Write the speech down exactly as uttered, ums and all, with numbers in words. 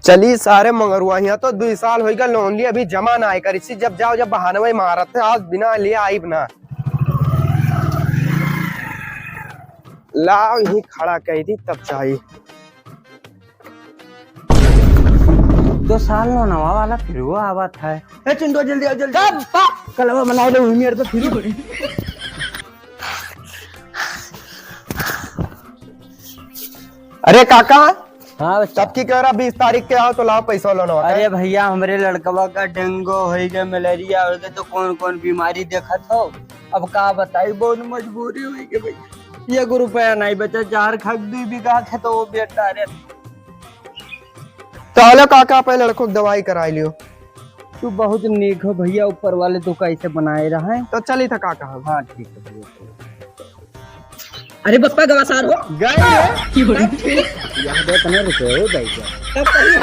चली सारे मंगरुआ, यहाँ तो दुई साल होइगा लोन लिए, अभी जमा नाहीं करी सी। जब जाओ, जब बहानवे मारत है, आज बिना लिए आइब ना। लाओ, यहीं खड़ा कइ दी, तब चाही। दो साल लोनवा वाला फिर वो आवत है। ए चिंटू, जल्दी आओ, जल्दी। कब? कलवा मनाए लो, उही मेरे तो फिर। अरे काका, हाँ बच्चा। तब की कह रहा बीस तारीख के आओ तो लाओ पैसा लोनवा का। अरे भइया, हमरे लड़कवा का डेंगू होइ गए, मलेरिया होइ गए, तो कौन कौन बीमारी देखत हो। अब का बताई, बहुत मजबूरी होइ गई भइया। एक रुपया नाहीं बचा, चार खग दुई बीघा खेत वो बेटा रे। तो हेलो काका, पहले लड़को की दवाई कराई लियो। तू बहुत नीक हो भइया, ऊपर वाले तो कैसे बनाए रहे। तो चली था काका हम। हाँ ठीक है भइया। अरे बप्पा गवासार हो। गए रे। यहाँ दे इतने रुपए हो जाएगा। तब कहीं